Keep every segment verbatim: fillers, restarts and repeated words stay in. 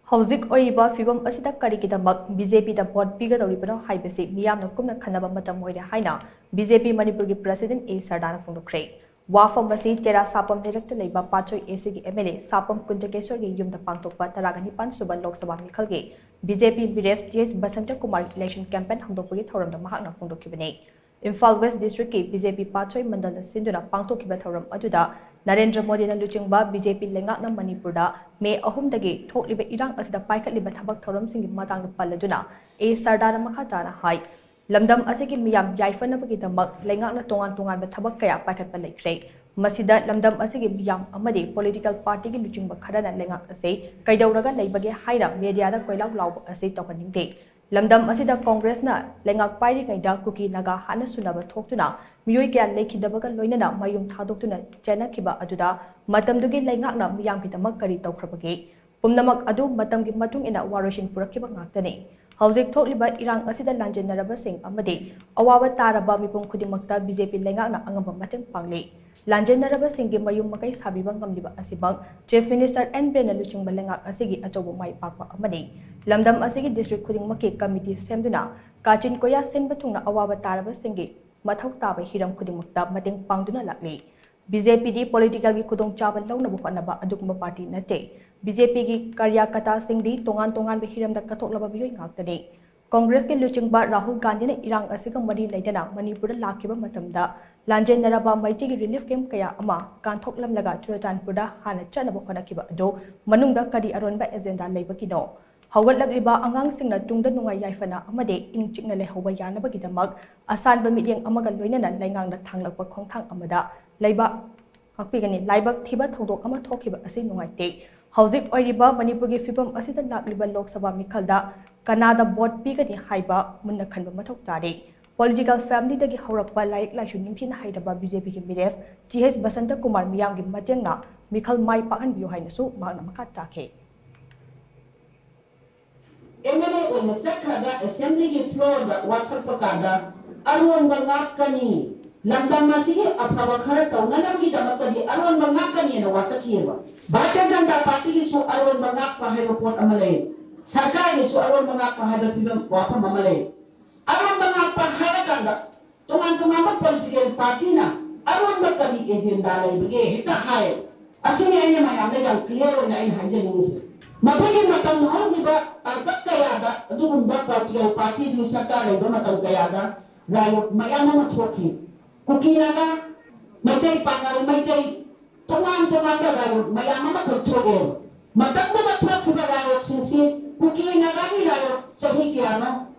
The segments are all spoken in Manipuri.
ꯍꯧꯖꯤꯛ ꯑꯣꯏꯔꯤꯕ ꯐꯤꯕꯝ ꯑꯁꯤꯗ ꯀꯔꯤꯒꯤꯗꯃꯛ ꯕꯤ ꯖꯦ ꯄꯤꯗ ꯚꯣꯠ ꯄꯤꯒꯗꯧꯔꯤꯕꯅꯣ ꯍꯥꯏꯕꯁꯤ ꯃꯤꯌꯥꯝꯅ ꯀꯨꯞꯅ ꯈꯟꯅꯕ ꯃꯇꯝ ꯑꯣꯏꯔꯦ ꯍꯥꯏꯅ ꯕꯤ ꯖꯦ ꯄꯤ ꯃꯅꯤꯄꯨꯔꯒꯤ ꯄ꯭ꯔꯁꯤꯗꯦꯟꯠ ꯑꯦ ꯁꯔꯗꯥꯅ ꯐꯣꯡꯗꯣꯛꯈ꯭ꯔꯦ꯫ ꯋꯥꯐꯝ ꯑꯁꯤ ꯇꯦꯔꯥ ꯁꯥꯄꯝ ꯂꯩꯔꯛꯇ ꯂꯩꯕ ꯄꯥꯠꯁꯣꯏ ꯑꯦ ꯁꯤꯒꯤ ꯑꯦꯝ ꯑꯦꯜ ꯑꯦ ꯁꯥꯄꯝ ꯀꯨꯟꯖꯀꯦꯁꯣꯔꯒꯤ ꯌꯨꯝꯗ ꯄꯥꯡꯊꯣꯛꯄ ꯇꯔꯥꯒ ꯅꯤꯄꯥꯟ ꯁꯨꯕ ꯂꯣꯛ ꯁꯚꯥ ꯃꯤꯈꯜꯒꯤ ꯕꯤ ꯖꯦ ꯄꯤ ꯃꯤꯔꯦꯞ ꯇꯤ ꯑꯦꯁ ꯕꯁꯟꯇ ꯀꯨꯃꯥꯔ ꯏꯂꯦꯛꯁꯟ ꯀꯦꯝꯄꯦꯟ ꯍꯧꯗꯣꯛꯄꯒꯤ ꯊꯧꯔꯝꯗ ꯃꯍꯥꯛꯅ ꯐꯣꯡꯗꯣꯛꯈꯤꯕꯅꯤ꯫ ꯏꯝꯐꯥꯜ ꯋꯦꯁ ꯗꯤꯁꯇ꯭ꯔꯤꯛꯀꯤ ꯕꯤ ꯖꯦ ꯄꯤ ꯄꯥꯠꯁꯣꯏ ꯃꯟꯗꯜꯅ ꯁꯤꯟꯗꯨꯅ ꯄꯥꯡꯊꯣꯛꯈꯤꯕ ꯊꯧꯔꯝ ꯑꯗꯨꯗ ꯅꯔꯦꯟꯗ꯭ꯔ ꯃꯣꯗꯤꯅ ꯂꯨꯆꯤꯡꯕ ꯕꯤ ꯖꯦ ꯄꯤ ꯂꯩꯉꯥꯛꯅ ꯃꯅꯤꯄꯨꯔꯗ ꯃꯦ ꯑꯍꯨꯝꯗꯒꯤ ꯊꯣꯛꯂꯤꯕ ꯏꯔꯥꯡ ꯑꯁꯤꯗ ꯄꯥꯏꯈꯠꯂꯤꯕ ꯊꯕꯛ ꯊꯧꯔꯝꯁꯤꯡꯒꯤ ꯃꯇꯥꯡꯗ ꯄꯜꯂꯗꯨꯅ ꯑꯦ ꯁꯔꯗꯥꯅ ꯃꯈꯥ ꯇꯥꯅ ꯍꯥꯏ, ꯂꯝꯗꯝ ꯑꯁꯤꯒꯤ ꯃꯤꯌꯥꯝ ꯌꯥꯏꯐꯅꯕꯒꯤꯗꯃꯛ ꯂꯩꯉꯥꯛꯅ ꯇꯣꯉꯥꯟ ꯇꯣꯉꯥꯟꯕ ꯊꯕꯛ ꯀꯌꯥ ꯄꯥꯏꯈꯠꯄ ꯂꯩꯈ꯭ꯔꯦ꯫ ꯃꯁꯤꯗ ꯂꯝꯗꯝ ꯑꯁꯤꯒꯤ ꯃꯤꯌꯥꯝ ꯑꯃꯗꯤ ꯄꯣꯂꯤꯇꯤꯀꯦꯜ ꯄꯥꯔꯇꯤꯒꯤ ꯂꯨꯆꯤꯡꯕ ꯈꯔꯅ ꯂꯩꯉꯥꯛ ꯑꯁꯤ ꯀꯩꯗꯧꯔꯒ ꯂꯩꯕꯒꯦ ꯍꯥꯏꯅ ꯃꯦꯗꯤꯌꯥꯗ ꯀꯣꯏꯂꯥꯎ ꯂꯥꯎꯕ ꯑꯁꯤ ꯇꯧꯍꯟꯅꯤꯡꯗꯦ꯫ ꯂꯝꯗꯝ ꯑꯁꯤꯗ ꯀꯣꯡꯒ꯭ꯔꯦꯁꯅ ꯂꯩꯉꯥꯛ ꯄꯥꯏꯔꯤꯉꯩꯗ ꯀꯨꯀꯤ ꯅꯥꯒꯥ ꯍꯥꯠꯅ ꯁꯨꯅꯕ ꯊꯣꯛꯇꯨꯅ ꯃꯤꯑꯣꯏ ꯀꯌꯥ ꯂꯩꯈꯤꯗꯕꯒ ꯂꯣꯏꯅꯅ ꯃꯌꯨꯝ ꯊꯥꯗꯣꯛꯇꯨꯅ ꯆꯦꯟꯅꯈꯤꯕ ꯑꯗꯨꯗ ꯃꯇꯝꯗꯨꯒꯤ ꯂꯩꯉꯥꯛꯅ ꯃꯤꯌꯥꯝꯒꯤꯗꯃꯛ ꯀꯔꯤ ꯇꯧꯈ꯭ꯔꯕꯒꯦ? ꯄꯨꯝꯅꯃꯛ ꯑꯗꯨ ꯃꯇꯝꯒꯤ ꯃꯇꯨꯡ ꯏꯟꯅ ꯋꯥꯔꯣꯏꯁꯤꯟ ꯄꯨꯔꯛꯈꯤꯕ ꯉꯥꯛꯇꯅꯤ꯫ ꯍꯧꯖꯤꯛ ꯊꯣꯛꯂꯤꯕ ꯏꯔꯥꯡ ꯑꯁꯤꯗ ꯂꯥꯟꯖꯦꯟꯅꯔꯕꯁꯤꯡ ꯑꯃꯗꯤ ꯑꯋꯥꯕ ꯇꯥꯔꯕ ꯃꯤꯄꯨꯝ ꯈꯨꯗꯤꯡꯃꯛꯇ ꯕꯤ ꯖꯦ ꯄꯤ ꯂꯩꯉꯥꯛꯅ ꯑꯉꯝꯕ ꯃꯇꯦꯡ ꯄꯥꯡꯂꯤ꯫ ꯂꯥꯟꯖꯦꯟꯅꯔꯕꯁꯤꯡꯒꯤ ꯃꯌꯨꯝ ꯃꯀꯩ ꯁꯥꯕꯤꯕ ꯉꯝꯂꯤꯕ ꯑꯁꯤꯃꯛ ꯆꯤꯐ ꯃꯤꯅꯤꯁꯇꯔ ꯑꯦꯟ ꯕꯤꯔꯦꯟꯅ ꯂꯨꯆꯤꯡꯕ ꯂꯩꯉꯥꯛ ꯑꯁꯤꯒꯤ ꯑꯆꯧꯕ ꯃꯥꯏ ꯄꯥꯛꯄ ꯑꯃꯅꯤ꯫ ꯂꯝꯗꯝ ꯑꯁꯤꯒꯤ ꯗꯤꯁꯇ꯭ꯔꯤꯛ ꯈꯨꯗꯤꯡꯃꯛꯀꯤ ꯀꯃꯤꯇꯤ ꯁꯦꯝꯗꯨꯅ ꯀꯥꯆꯤꯟ ꯀꯣꯌꯥ ꯁꯤꯟꯕ ꯊꯨꯡꯅ ꯑꯋꯥꯕ ꯇꯥꯔꯕꯁꯤꯡꯒꯤ ꯃꯊꯧ ꯇꯥꯕ ꯍꯤꯔꯝ ꯈꯨꯗꯤꯡꯃꯛꯇ ꯃꯇꯦꯡ ꯄꯥꯡꯗꯨꯅ ꯂꯥꯛꯂꯤ꯫ ꯕꯤ ꯖꯦ ꯄꯤꯗꯤ ꯄꯣꯂꯤꯇꯤꯀꯦꯜꯒꯤ ꯈꯨꯗꯣꯡꯆꯥꯕ ꯂꯧꯅꯕ ꯍꯣꯠꯅꯕ ꯑꯗꯨꯒꯨꯝꯕ ꯄꯥꯔꯇꯤ ꯅꯠꯇꯦ꯫ ꯕꯤ ꯖꯦ ꯄꯤꯒꯤ ꯀꯥꯔꯌꯀꯔꯇꯥꯁꯤꯡꯗꯤ ꯇꯣꯉꯥꯟ ꯇꯣꯉꯥꯟꯕ ꯍꯤꯔꯝꯗ ꯀꯠꯊꯣꯛꯂꯕ ꯃꯤꯑꯣꯏ ꯉꯥꯛꯇꯅꯤ꯫ ꯀꯣꯡꯒ꯭ꯔꯦꯁꯀꯤ ꯂꯨꯆꯤꯡꯕ ꯔꯥꯍꯨꯜ ꯒꯥꯟꯙꯤꯅ ꯏꯔꯥꯡ ꯑꯁꯤꯒ ꯃꯔꯤ ꯂꯩꯅꯅ ꯃꯅꯤꯄꯨꯔꯗ ꯂꯥꯛꯈꯤꯕ ꯃꯇꯝꯗ ꯂꯥꯟꯖꯦꯟꯅꯔꯕ ꯃꯩꯇꯩꯒꯤ ꯔꯤꯂꯤꯐ ꯀꯦꯝꯞ ꯀꯌꯥ ꯑꯃ ꯀꯥꯟꯊꯣꯛꯂꯝꯂꯒ ꯆꯨꯔꯆꯥꯟꯄꯨꯔꯗ ꯍꯥꯟꯅ ꯆꯠꯅꯕ ꯍꯣꯠꯅꯈꯤꯕ ꯑꯗꯨ ꯃꯅꯨꯡꯗ ꯀꯔꯤ ꯑꯔꯣꯟꯕ ꯑꯦꯖꯦꯟꯗꯥ ꯂꯩꯕꯒꯤꯅꯣ? ꯍꯧꯒꯠꯂꯛꯂꯤꯕ ꯑꯉꯥꯡꯁꯤꯡꯅ ꯇꯨꯡꯗ ꯅꯨꯡꯉꯥꯏ ꯌꯥꯏꯐꯅ ꯑꯃꯗꯤ ꯏꯪ ꯆꯤꯛꯅ ꯂꯩꯍꯧꯕ ꯌꯥꯅꯕꯒꯤꯗꯃꯛ ꯑꯁꯥꯟꯕ ꯃꯤꯠꯌꯦꯡ ꯑꯃꯒ ꯂꯣꯏꯅꯅ ꯂꯩꯉꯥꯛꯅ ꯊꯥꯡꯂꯛꯄ ꯈꯣꯡꯊꯥꯡ ꯑꯃꯗ ꯂꯩꯕꯥꯛ ꯉꯥꯛꯄꯤꯒꯅꯤ꯫ ꯂꯥꯏꯕꯛ ꯊꯤꯕ ꯊꯧꯗꯣꯛ ꯑꯃ ꯊꯣꯛꯈꯤꯕ ꯑꯁꯤ ꯅꯨꯡꯉꯥꯏꯇꯦ꯫ ꯍꯧꯖꯤꯛ ꯑꯣꯏꯔꯤꯕ ꯃꯅꯤꯄꯨꯔꯒꯤ ꯐꯤꯕꯝ ꯑꯁꯤꯗ ꯂꯥꯛꯂꯤꯕ ꯂꯣꯛ ꯁꯚꯥ ꯃꯤꯈꯜꯗ ꯀꯅꯥꯗ ꯚꯣꯠ ꯄꯤꯒꯅꯤ ꯍꯥꯏꯕ ꯃꯨꯟꯅ ꯈꯟꯕ ꯃꯊꯧ ꯇꯥꯔꯤ꯫ ꯄꯣꯂꯤꯇꯤꯀꯦꯜ ꯐꯦꯃꯤꯂꯤꯗꯒꯤ ꯍꯧꯔꯛꯄ ꯂꯥꯏꯔꯤꯛ ꯂꯥꯏꯁꯨ ꯅꯤꯡꯊꯤꯅ ꯍꯩꯔꯕ ꯕꯤ ꯖꯦ ꯄꯤꯒꯤ ꯃꯤꯔꯦꯞ ꯇꯤ ꯑꯦꯁ ꯕꯁꯟꯇ ꯀꯨꯃꯥꯔ ꯃꯤꯌꯥꯝꯒꯤ ꯃꯇꯦꯡꯅ ꯃꯤꯈꯜ ꯃꯥꯏ ꯄꯥꯛꯍꯟꯕꯤꯌꯨ ꯍꯥꯏꯅꯁꯨ ꯃꯍꯥꯛꯅ ꯃꯈꯥ ꯇꯥꯈꯤ꯫ ꯑꯦꯝ ꯑꯦꯜ ꯑꯦ ꯑꯣꯏꯅ ꯆꯠꯈ꯭ꯔꯒ ꯑꯦꯁꯦꯝꯕ꯭ꯂꯤꯒꯤ ꯐ꯭ꯂꯣꯔꯗ ꯋꯥꯁꯛꯄ ꯀꯥꯟꯗ ꯑꯔꯣꯟꯕ ꯉꯥꯛꯀꯅꯤ, ꯂꯝꯗꯝ ꯑꯁꯤꯒꯤ ꯑꯐꯕ ꯈꯔ ꯇꯧꯅꯅꯕꯒꯤꯗꯃꯛꯇꯗꯤ ꯑꯔꯣꯟꯕ ꯉꯥꯛꯀꯅꯤꯅ ꯋꯥꯁꯛꯈꯤꯑꯕ꯫ ꯚꯥꯔꯇꯤꯌ ꯖꯅꯇꯥ ꯄꯥꯔꯇꯤꯒꯤꯁꯨ ꯑꯔꯣꯟꯕ ꯉꯥꯛꯄ ꯍꯥꯏꯕ ꯄꯣꯠ ꯑꯃ ꯂꯩ, ꯁꯔꯀꯥꯔꯒꯤꯁꯨ ꯑꯔꯣꯟꯕ ꯉꯥꯛꯄ ꯍꯥꯏꯕ ꯐꯤꯕꯝ, ꯋꯥꯐꯝ ꯑꯃ ꯂꯩ꯫ ꯑꯔꯣꯟꯕ ꯉꯥꯛꯄ ꯍꯥꯏꯔꯀꯥꯟꯗ ꯇꯣꯉꯥꯟ ꯇꯣꯉꯥꯟꯕ ꯄꯣꯂꯤꯇꯤꯀꯦꯜ ꯄꯥꯔꯇꯤꯅ ꯑꯔꯣꯟꯕ ꯀꯔꯤ ꯑꯦꯖꯦꯟꯗꯥ ꯂꯩꯕꯒꯦ ꯍꯦꯛꯇ ꯍꯥꯏ꯫ ꯑꯁꯤꯅꯤ ꯑꯩꯅ ꯃꯌꯥꯝꯗ ꯌꯥꯝ ꯀ꯭ꯂꯤꯌꯥꯔ ꯑꯣꯏꯅ ꯑꯩꯅ ꯍꯥꯏꯖꯅꯤꯡꯉꯤꯁꯦ꯫ ꯃꯈꯣꯏꯒꯤ ꯃꯇꯝ ꯍꯧꯈꯤꯕ ꯇꯥꯡꯀꯛ ꯀꯌꯥꯗ ꯑꯗꯨꯒꯨꯝꯕ ꯄꯣꯂꯤꯇꯤꯀꯦꯜ ꯄꯥꯔꯇꯤꯗꯨ ꯁꯔꯀꯥꯔ ꯂꯩꯕ ꯃꯇꯝ ꯀꯌꯥꯗ ꯔꯥꯏꯌꯣꯠ ꯃꯌꯥꯝ ꯑꯃ ꯊꯣꯛꯈꯤ꯫ ꯀꯨꯀꯤ ꯅꯥꯒꯥ, ꯃꯩꯇꯩ ꯄꯥꯉꯜ, ꯃꯩꯇꯩ, ꯇꯣꯉꯥꯟ ꯇꯣꯉꯥꯟꯕ ꯔꯥꯏꯌꯣꯠ ꯃꯌꯥꯝ ꯑꯃꯈꯛ ꯊꯣꯛꯑꯦ꯫ ꯃꯇꯝꯗꯨꯗ ꯊꯣꯛꯈꯤꯕ ꯔꯥꯏꯌꯣꯠꯁꯤꯡꯁꯤ ꯀꯨꯀꯤ ꯅꯥꯒꯥꯒꯤ ꯔꯥꯏꯌꯣꯠ ꯆꯍꯤ ꯀꯌꯥꯅꯣ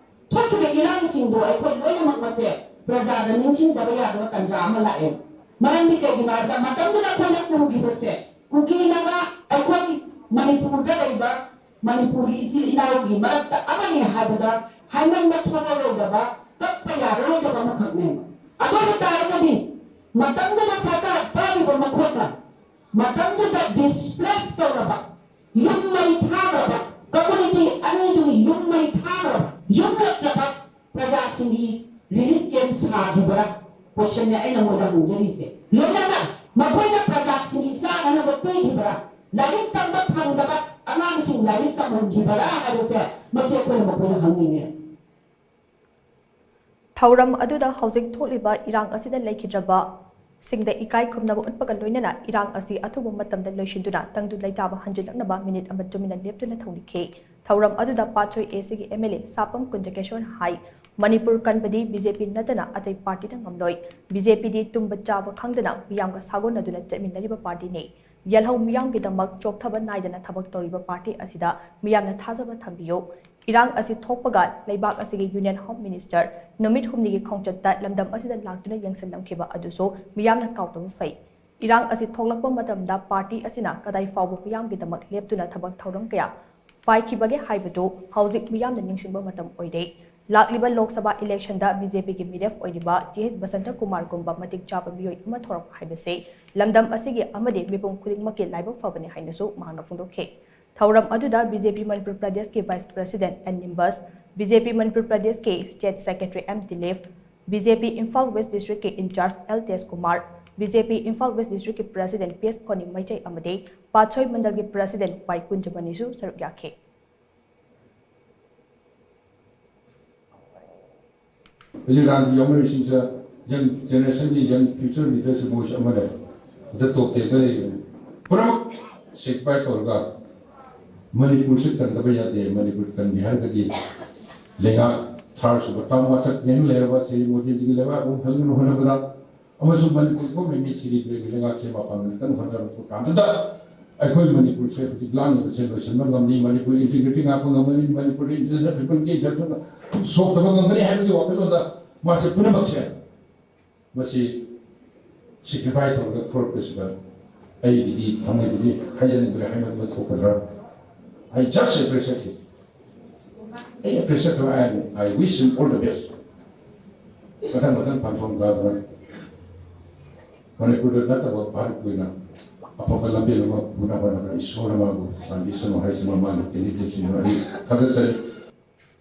ꯊꯣꯛꯈꯤꯕ ꯏꯔꯥꯡꯁꯤꯡꯗꯣ ꯑꯩꯈꯣꯏ ꯂꯣꯏꯅꯃꯛ ꯃꯁꯦ ꯄ꯭ꯔꯖꯥꯗ ꯅꯤꯡꯁꯤꯡꯗꯕ ꯌꯥꯗꯕ ꯇꯥꯟꯖꯥ ꯑꯃ ꯂꯥꯛꯑꯦ꯫ ꯃꯔꯝꯗꯤ ꯀꯩꯒꯤꯅꯣ ꯍꯥꯏꯕꯗ ꯃꯇꯝꯗꯨꯗ ꯑꯩꯈꯣꯏꯅ ꯎꯈꯤꯕꯁꯦ ꯀꯨꯀꯤ ꯅꯥꯒꯥ ꯑꯩꯈꯣꯏ ꯃꯅꯤꯄꯨꯔꯗ ꯂꯩꯕ ꯃꯅꯤꯄꯨꯔꯒꯤ ꯏꯆꯤꯜ ꯏꯅꯥꯎꯒꯤ ꯃꯔꯛꯇ ꯑꯃꯅꯤ ꯍꯥꯏꯕꯗ ꯍꯥꯏꯃꯟꯕ ꯊꯣꯛꯂꯔꯣꯏꯗꯕ, ꯀꯛꯄ ꯌꯥꯔꯔꯣꯏꯗꯕ ꯑꯃꯈꯛꯅꯦ꯫ ꯑꯗꯨ ꯑꯣꯏꯕ ꯇꯥꯔꯒꯗꯤ ꯃꯇꯝꯗꯨꯗ ꯁꯔꯀꯥꯔ ꯄꯥꯏꯔꯤꯕ ꯃꯈꯣꯏꯅ ꯃꯇꯝꯗꯨꯗ ꯗꯤꯁꯄ꯭ꯂꯦꯁ ꯇꯧꯔꯕ, ꯌꯨꯝ ꯃꯩ ꯊꯥꯈ꯭ꯔꯕ, ꯀꯝꯃꯨꯅꯤꯇꯤ ꯑꯅꯤꯗꯨꯒꯤ ꯌꯨꯝ ꯃꯩ ꯊꯥꯈ꯭ꯔꯕ, ꯌꯨꯝꯂꯛꯂꯕ ꯄ꯭ꯔꯖꯥꯁꯤꯡꯒꯤ ꯔꯤꯂꯤꯐ ꯀꯦꯝꯞ ꯁꯥꯈꯤꯕ꯭ꯔꯥ? ꯀꯣꯏꯁꯟꯅꯦ ꯑꯩꯅ ꯃꯣꯏꯗ ꯍꯪꯖꯔꯤꯁꯦ꯫ ꯂꯣꯏꯅꯅ ꯃꯈꯣꯏꯅ ꯄ꯭ꯔꯖꯥꯁꯤꯡꯒꯤ ꯆꯥꯅꯅꯕ ꯄꯤꯈꯤꯕ꯭ꯔꯥ? ꯂꯥꯏꯔꯤꯛ ꯇꯝꯕ ꯐꯪꯗꯕ ꯑꯉꯥꯡꯁꯤꯡ ꯂꯥꯏꯔꯤꯛ ꯇꯝꯍꯟꯈꯤꯕ꯭ꯔꯥ ꯍꯥꯏꯕꯁꯦ ꯃꯁꯤ ꯑꯩꯈꯣꯏꯅ ꯃꯈꯣꯏꯗ ꯍꯪꯅꯤꯡꯉꯦ꯫ ꯊꯧꯔꯝ ꯑꯗꯨꯗ ꯍꯧꯖꯤꯛ ꯊꯣꯛꯂꯤꯕ ꯏꯔꯥꯡ ꯑꯁꯤꯗ ꯂꯩꯈꯤꯗ꯭ꯔꯕꯁꯤꯡꯗ ꯏꯀꯥꯏ ꯈꯨꯝꯅꯕ ꯎꯠꯄꯒ ꯂꯣꯏꯅꯅ ꯏꯔꯥꯡ ꯑꯁꯤ ꯑꯊꯨꯕ ꯃꯇꯝꯗ ꯂꯣꯏꯁꯤꯟꯗꯨꯅ ꯇꯪꯗꯨ ꯂꯩꯇꯥꯕ ꯍꯟꯖꯤꯜꯂꯛꯅꯕ ꯃꯤꯅꯤꯠ ꯑꯃ ꯇꯨꯃꯤꯟꯅ ꯂꯦꯞꯇꯨꯅ ꯊꯧꯅꯤꯈꯤ꯫ ꯊꯧꯔꯝ ꯑꯗꯨꯗ ꯄꯥꯠꯁꯣꯏ ꯑꯦꯁꯤꯒꯤ ꯑꯦꯝ ꯑꯦꯜ ꯑꯦ ꯁꯥꯄꯝ ꯀꯨꯟꯖꯀꯦꯁꯣꯔꯅ ꯍꯥꯏ, ꯃꯅꯤꯄꯨꯔ ꯀꯟꯕꯗꯤ ꯕꯤ ꯖꯦ ꯄꯤ ꯅꯠꯇꯅ ꯑꯇꯩ ꯄꯥꯔꯇꯤꯅ ꯉꯝꯂꯣꯏ꯫ ꯕꯤ ꯖꯦ ꯄꯤꯗꯤ ꯇꯨꯝꯕ ꯆꯥꯕ ꯈꯪꯗꯅ ꯃꯤꯌꯥꯝꯒ ꯁꯥꯒꯣꯟꯅꯗꯨꯅ ꯆꯠꯃꯤꯟꯅꯔꯤꯕ ꯄꯥꯔꯇꯤꯅꯤ꯫ ꯌꯦꯜꯍꯧ ꯃꯤꯌꯥꯝꯒꯤꯗꯃꯛ ꯆꯣꯛꯊꯕ ꯅꯥꯏꯗꯅ ꯊꯕꯛ ꯇꯧꯔꯤꯕ ꯄꯥꯔꯇꯤ ꯑꯁꯤꯗ ꯃꯤꯌꯥꯝꯅ ꯊꯥꯖꯕ ꯊꯝꯕꯤꯌꯨ꯫ ꯏꯔꯥꯡ ꯑꯁꯤ ꯊꯣꯛꯄꯒ ꯂꯩꯕꯥꯛ ꯑꯁꯤꯒꯤ ꯌꯨꯅꯤꯌꯟ ꯍꯣꯝ ꯃꯤꯅꯤꯁꯇꯔ ꯅꯨꯃꯤꯠ ꯍꯨꯝꯅꯤꯒꯤ ꯈꯣꯡꯆꯠꯇ ꯂꯝꯗꯝ ꯑꯁꯤꯗ ꯂꯥꯛꯇꯨꯅ ꯌꯦꯡꯁꯤꯜꯂꯝꯈꯤꯕ ꯑꯗꯨꯁꯨ ꯃꯤꯌꯥꯝꯅ ꯀꯥꯎꯗꯕ ꯐꯩ꯫ ꯏꯔꯥꯡ ꯑꯁꯤ ꯊꯣꯛꯂꯛꯄ ꯃꯇꯝꯗ ꯄꯥꯔꯇꯤ ꯑꯁꯤꯅ ꯀꯗꯥꯏ ꯐꯥꯎꯕ ꯃꯤꯌꯥꯝꯒꯤꯗꯃꯛ ꯂꯦꯞꯇꯨꯅ ꯊꯕꯛ ꯊꯧꯔꯝ ꯀꯌꯥ ꯄꯥꯏꯈꯤꯕꯒꯦ ꯍꯥꯏꯕꯗꯨ ꯍꯧꯖꯤꯛ ꯃꯤꯌꯥꯝꯅ ꯅꯤꯡꯁꯤꯡꯕ ꯃꯇꯝ ꯑꯣꯏꯔꯦ꯫ ꯂꯥꯛꯂꯤꯕ ꯂꯣꯛ ꯁꯚꯥ ꯏꯂꯦꯛꯁꯟꯗ ꯕꯤ ꯖꯦ ꯄꯤꯒꯤ ꯃꯤꯔꯦꯞ ꯑꯣꯏꯔꯤꯕ ꯇꯤ ꯑꯦꯁ ꯕꯁꯟꯇ ꯀꯨꯃꯥꯔꯒꯨꯝꯕ ꯃꯇꯤꯛ ꯆꯥꯕ ꯃꯤꯑꯣꯏ ꯑꯃ ꯊꯣꯔꯛꯄ ꯍꯥꯏꯕꯁꯤ ꯂꯝꯗꯝ ꯑꯁꯤꯒꯤ ꯑꯃꯗꯤ ꯃꯤꯄꯨꯝ ꯈꯨꯗꯤꯡꯃꯛꯀꯤ ꯂꯥꯏꯕꯛ ꯐꯕꯅꯤ ꯍꯥꯏꯅꯁꯨ ꯃꯍꯥꯛꯅ ꯐꯣꯡꯗꯣꯛꯈꯤ꯫ ꯊꯧꯔꯝ ꯑꯗꯨꯗ ꯕꯤ ꯖꯦ ꯄꯤ ꯃꯅꯤꯄꯨꯔ ꯄ꯭ꯔꯗꯦꯁꯀꯤ vice president N Nimbus, B J P Manipur ꯄ꯭ꯔꯗꯦꯁꯀꯤ state secretary M Dilip, B J P Imphal west ꯗꯤꯁꯇ꯭ꯔꯤꯛꯀꯤ incharge L Tejkumar, B J P Imphal west ꯗꯤꯁꯇ꯭ꯔꯤꯛꯀꯤ president P S Khoni Meitei ꯑꯃꯗꯤ ꯄꯥꯠꯁꯣꯏ ꯃꯟꯗꯜꯒꯤ ꯄ꯭ꯔꯁꯤꯗꯦꯟ ꯋꯥꯏ ꯀꯨꯟꯖꯃꯅꯤꯁꯨ ꯁꯔꯨꯛ ꯌꯥꯈꯤ꯫ ꯍꯧꯖꯤꯛ ꯔꯥꯟꯗꯤ ꯌꯥꯎꯅꯔꯤꯁꯤꯡꯁꯦ ꯌꯪ ꯖꯦꯅꯦꯔꯦꯁꯟꯒꯤ ꯌꯪ ꯐ꯭ꯌꯨꯆꯔ ꯂꯤꯗꯔꯁꯤꯞ ꯃꯣꯏꯁꯨ ꯑꯃ ꯂꯩ꯫ ꯑꯗ ꯇꯣꯞ ꯇꯦꯟꯗ ꯂꯩꯕꯅꯤ꯫ ꯄꯨꯝꯅꯃꯛ ꯁꯦꯀ꯭ꯔꯤꯐꯥꯏꯁ ꯇꯧꯔꯒ ꯃꯅꯤꯄꯨꯔꯁꯤ ꯀꯟꯗꯕ ꯌꯥꯗꯦ꯫ ꯃꯅꯤꯄꯨꯔ ꯀꯟꯒꯦ ꯍꯥꯏꯔꯒꯗꯤ ꯂꯩꯉꯥꯛ ꯊꯥꯔ ꯁꯨꯕ ꯇꯥꯝ ꯋꯥꯆꯠ ꯌꯦꯡ ꯂꯩꯔꯕ ꯁ꯭ꯔꯤ ꯃꯣꯗꯤꯖꯤꯒꯤ ꯂꯩꯕꯥꯛ ꯑꯃꯨꯛ ꯍꯟꯅ ꯍꯣꯠꯅꯕꯗ ꯑꯃꯁꯨꯡ ꯃꯅꯤꯄꯨꯔ ꯒꯣꯔꯃꯦꯟꯒꯤ ꯁꯤꯔꯤꯕ꯭ꯔꯦꯒꯤ ꯂꯩꯉꯥꯛꯁꯦ ꯃꯄꯥꯡꯒꯜ ꯀꯟꯅ ꯍꯣꯠꯅꯔꯛꯄ ꯀꯥꯟꯗꯨꯗ ꯑꯩꯈꯣꯏ ꯃꯅꯤꯄꯨꯔꯁꯦ ꯍꯧꯖꯤꯛ ꯂꯥꯡꯉꯤꯕꯁꯦ ꯂꯣꯏꯁꯤꯟꯕ ꯉꯝꯅꯤ, ꯃꯅꯤꯄꯨꯔ ꯏꯟꯇꯤꯒ꯭ꯔꯤꯇꯤ ꯉꯥꯛꯄ ꯉꯝꯒꯅꯤ, ꯃꯅꯤꯄꯨꯔ ꯏꯟꯇꯔꯦꯁ ꯄꯤꯄꯜꯒꯤ ꯏꯟꯇꯔꯦꯁ ꯁꯣꯛꯇꯕ ꯉꯝꯒꯅꯤ ꯍꯥꯏꯕꯒꯤ ꯋꯥꯈꯜꯂꯣꯟꯗ ꯃꯥꯁꯦ ꯄꯨꯝꯅꯃꯛꯁꯦ ꯃꯁꯤ ꯁꯦꯀ꯭ꯔꯤꯐꯥꯏꯁ ꯇꯧꯔꯒ ꯊꯣꯛꯂꯛꯄꯁꯤꯗ ꯑꯩꯒꯤꯗꯤ ꯊꯃꯣꯏꯗꯗꯤ ꯍꯥꯏꯖꯅꯤꯡꯕ ꯍꯥꯏꯃꯟꯕ ꯊꯣꯛꯀꯗ꯭ꯔꯥ? I just appreciate it. ꯑꯩ ꯑꯦꯄ꯭ꯔꯤꯁꯤꯌꯦꯠ ꯇꯧꯋꯦ꯫ I, I wish him all the best. ꯃꯊꯪ ꯃꯊꯪ ꯄꯥꯟꯊꯣꯡ ꯀꯥꯗꯅ ꯃꯅꯤꯄꯨꯔꯗ ꯅꯠꯇꯕ ꯚꯥꯔꯠꯀꯤ ꯑꯣꯏꯅ ꯑꯐꯕ ꯂꯝꯕꯦꯜ ꯑꯃ ꯄꯨꯅꯕ ꯍꯣꯠꯅꯕꯗ ꯏꯁꯣꯔꯅ ꯃꯥꯕꯨ ꯆꯥꯟꯕꯤꯁꯅꯨ ꯍꯥꯏꯁꯤ ꯃꯃꯥꯡꯒꯤ ꯀꯦꯟꯗꯤꯗꯦꯠꯁꯤꯡꯗꯨ ꯑꯩ ꯊꯥꯒꯠꯆꯔꯤ꯫